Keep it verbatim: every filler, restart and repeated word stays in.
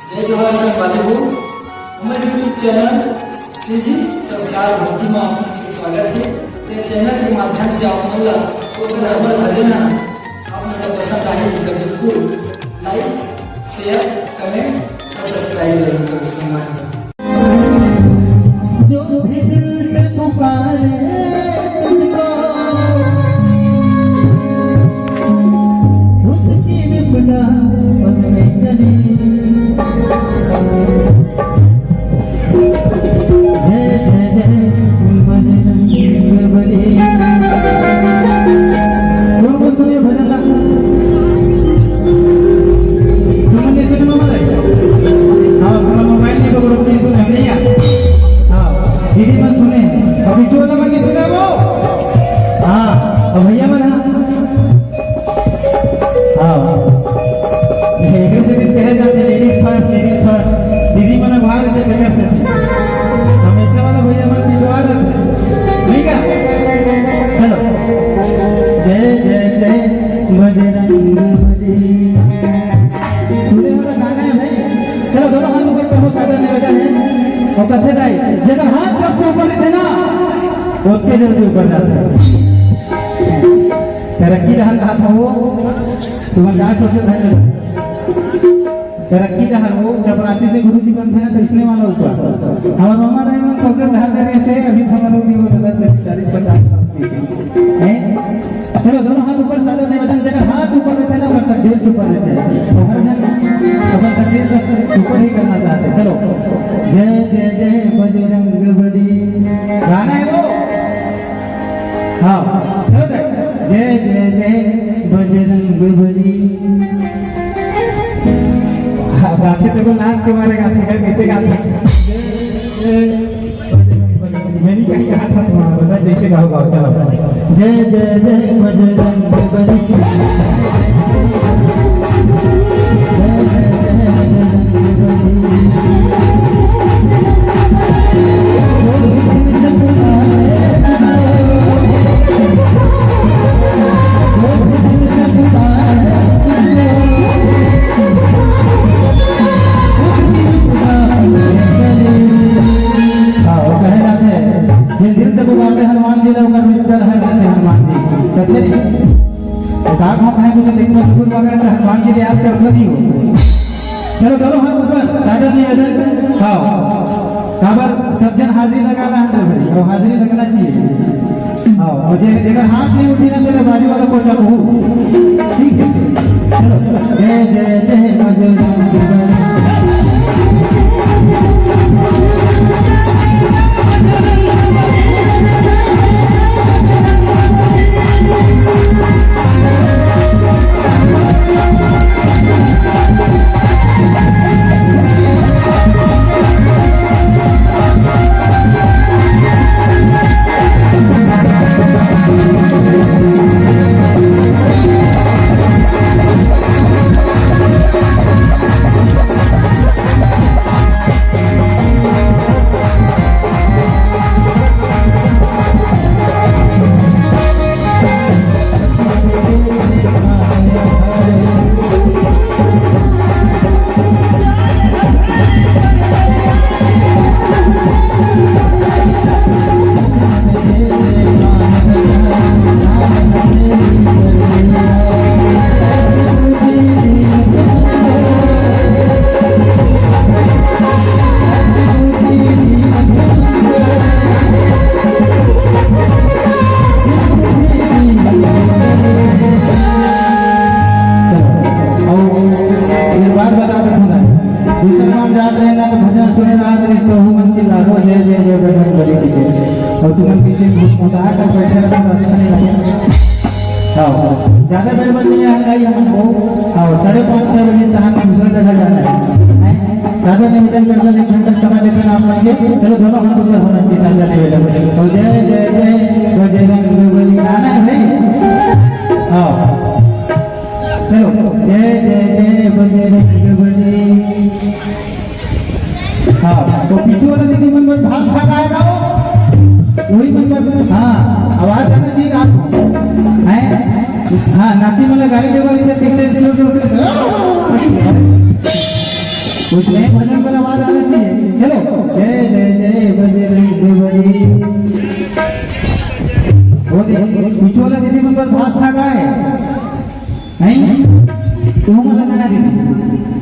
जय जोहार संगवारी हो, हमर YouTube चैनल सीजी संस्कार भक्ति में आप मन के स्वागत है। ये चैनल के माध्यम से आप मन ला अगर हमर भजन ह आप मन ला पसंद आही तो बिल्कुल like, share, comment और subscribe जरूर करो संगवारी। जो भी दिल से पुकारे तुझको, उसकी विपदा पल में टली। जय जय जय बजरंग बली। कौन कौन सुने भजन ला? सुमन जी सुने मामा रे? हाँ, अपना मोबाइल नहीं पकड़ो, नहीं सुने, नहीं आ। हाँ, दीदी मन सुने, अभी जो वाला मन नहीं सुने वो। हाँ, और भैया मन हाँ। हाँ। एकरे सेती कहे जाथे ladies first, ladies first। दीदी मन भाग से बेकार से। हमेशा वाला भैया मन पिछवा रहते। नहीं क्या? चलो। जय जय जय बजरंग बली। सुने वाला गाना है भाई। चलो दोनों हाथ ऊपर करो, सादर निवेदन है। और कथे दाई, जेकर हाथ सबसे ऊपर रहिथे ना, ओतके जल्दी ऊपर जाथे। तरक्की रहल हाथ हो, तुमन का सोचे भाई लोग? तरक्की का हर वो चपरासी से गुरु जी बनते हैं, तो इसने वाला ऊपर। हमारे मामा दाई मन सोचे रहते रहे से अभी तो हम लोग भी वो गलत है, चालीस पचास साल के हैं। चलो, दोनों हाथ ऊपर, सादर निवेदन, जेकर हाथ ऊपर रहते हैं ना, ओकर तकदीर से ऊपर रहते हैं। तो हर जन अपन तकदीर का ऊपर ही करना चाहते हैं। चलो, जय जय जय बजरंग बली, गाना है वो। हाँ, चलो देख। जय जय जय बजरंग बली। हाँ, बाकी तो नाच के मारे गाते हैं, कैसे गाते हैं? मैं नहीं कहीं कहा था तुम्हारा, बता जैसे गाओ, गाओ, चलो। जय जय जय बजरंग बली। हाँ, वो कहे जाते हैं, ये दिल से पुकारते हनुमान जी ने, ओकर मिलता है हनुमान जी। कथे नहीं? तो का भाव है, मुझे देखो, जरूर मगर से हनुमान जी ने याद करते नहीं हो। चलो, दोनों हाथ ऊपर, सादर निवेदन। हाँ, काबर सब जन हाजिरी लगा ला है भाई, और हाजिरी लगना चाहिए। हाँ, और जे अगर हाथ नहीं उठी ना, तो बाजू वाला को चाकू। ठीक है, चलो, जय जय जय बजरंग बली। अउ एक बात बता देथव ना, दूसर गांव जात रहे ना तो भजन सुने ना, तो प्रभु मन चिल्लाबो, "जय जय जय बजरंग बली की जय।" अउ तुमन पीछे घुसमुसाहट कर बैठे रहो तो अच्छा नहीं लगे। हाँ, ज्यादा बेर बर नहीं है, नहीं हमन को। हाँ, साढ़े पाँच छह बजे तक दूसरा जगह जाना है। हैं? सादर निवेदन करते एक घंटा समय लेते हैं आप मन के। चलो, दोनों हाथ ऊपर होना चाहिए, सादर निवेदन। तो जय जय जय बजरंग बली, गाना है भाई। हाँ, चलो, जय जय जय बजरंग बली। हाँ, तो पीछे वाला दीदी मन बस भात खा रहा है ना वो? वही मन बस, हाँ, आवाज आना चाहिए रात को। हैं? हाँ, नाती मन ला गाली देवत रहिथे, कैसे जोर जोर से। कुछ नए भजन पर आवाज आना चाहिए। चलो, जय जय जय बजरंग बली। वो दे, पीछे वाला दीदी मन पर भात खा गए। नहीं, तुम लगाना दीदी।